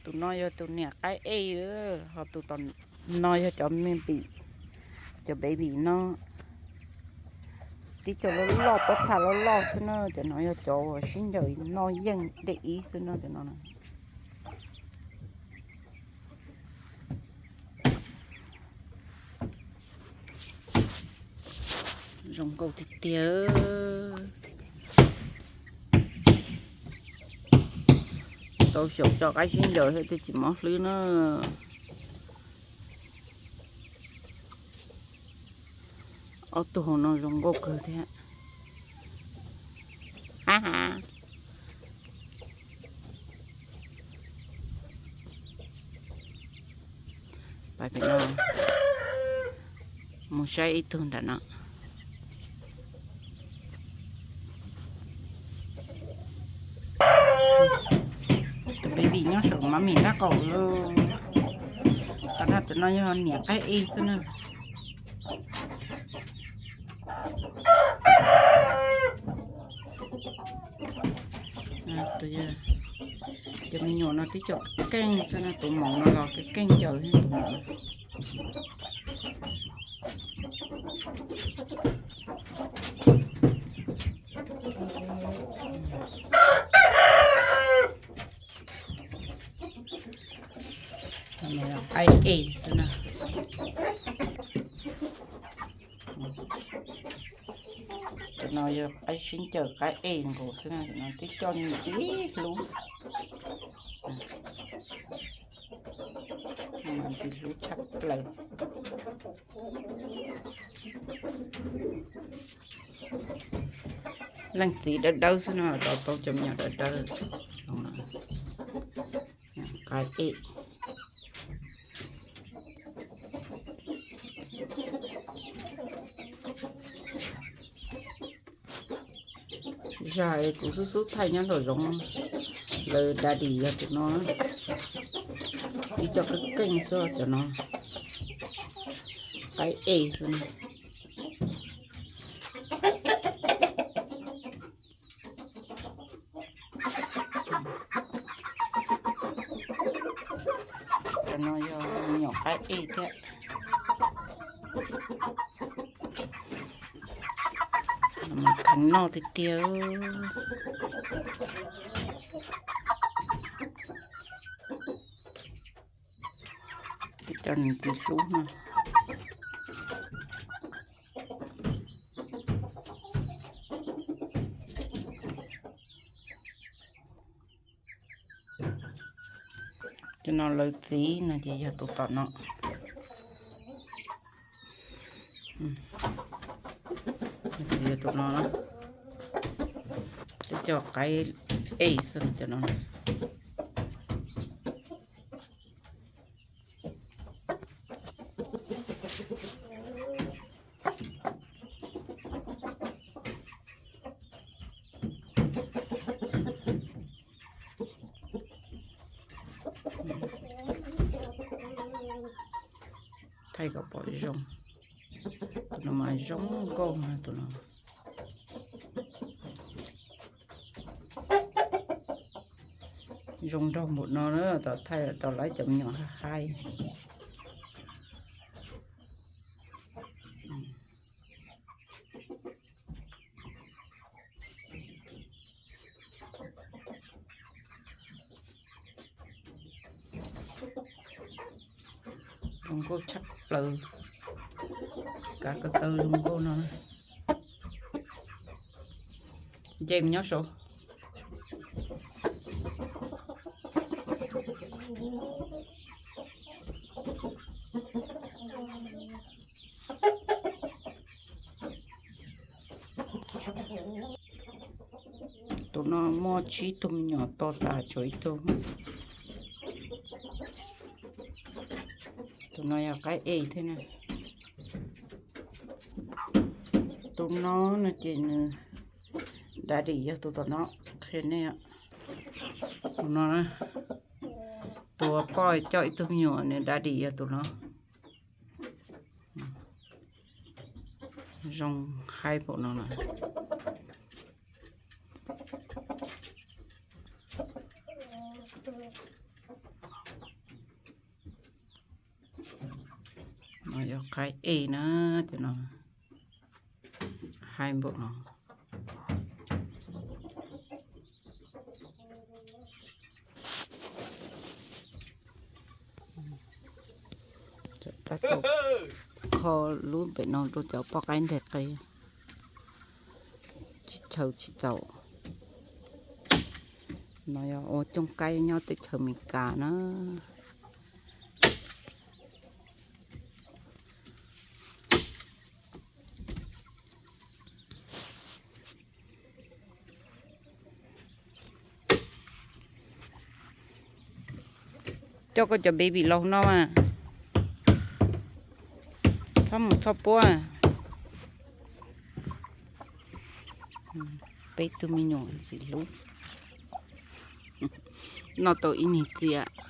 Tus no yog tus niam qaib ej, ho tus tom no yog cov me baby, cov baby no. Tib co loj loj, pob txha loj loj xwb na. Cov no yog cov uas sib ncaws noj yeej dej ib xwb no, cov no na. Zoo nkauj tiag tiag. Tau xyaum tso qaib sib ncaws thiab twb tsis mob hlwb na. Ob tug hauv no zoo nkauj kawg thiab. Ha ha. Pais pem no, mus saib ib tug nram no. Tus baby nyob saum mami nraub qaum lawm. Tab sis cov no yog niam qaib ej xwb na. Cov me nyuam no tib co keej xwb na, tus maum no los keej keej ncaws thiab tus maum. Qaib ej xwb na. Cov no yog qaib sib ncaws qaib ej nkaus xwb na, cov no tib co ntxim hlub. Ntxim hlub tshaj plaws. Leej txiv dawb dawb xwb no, tau tau cov me nyuam dawb dawb. Qaib ej. Zag kuv xub xub thaij nyob nraum zoov, lawv daddy yog tus no. Tib co keej keej xwb cov no. Qaib ej xwb. Cov no yog me nyuam qaib ej thiab. Mas kheev noj tiag tiag. Tib co ntxim hlub no. Cov no lawv txiv no ces yog tus tom no. Yog tus no, tib co qaib ej xwb cov no. Thaij kom pom zoo. Tus no mas zoo nkauj na tus no. Zoo nraug npaum no na, tau thaij tau lawv cov me nyuam hais. Zoo nkauj tshaj plaws. Kav ko taw zoo nkauj no. Nce mus nyob saud. Tus no muaj tsib tug me nyuam to tas tshuav ib tug. Tus no yog qaib ej thiab na. Tus no no ces nws daddy yog tus tom no, qhia nej. Tus no, tus poj coj ib tug me nyuam, nws daddy yog tus no. Zoo haib npaum no na. Qaib ej na, cov no haib npaum no. Tab tom kho lub pem no rau cov poj qaib nteg qe. Tsis chaw tsis txaus. No yog ua cooj qaib nyob teb chaws Amelikas na. Coj koj cov baby los no mas, txhob mus txhob puab. Peb tug me nyuam ntxim hlub, noj tau ib niag txiag.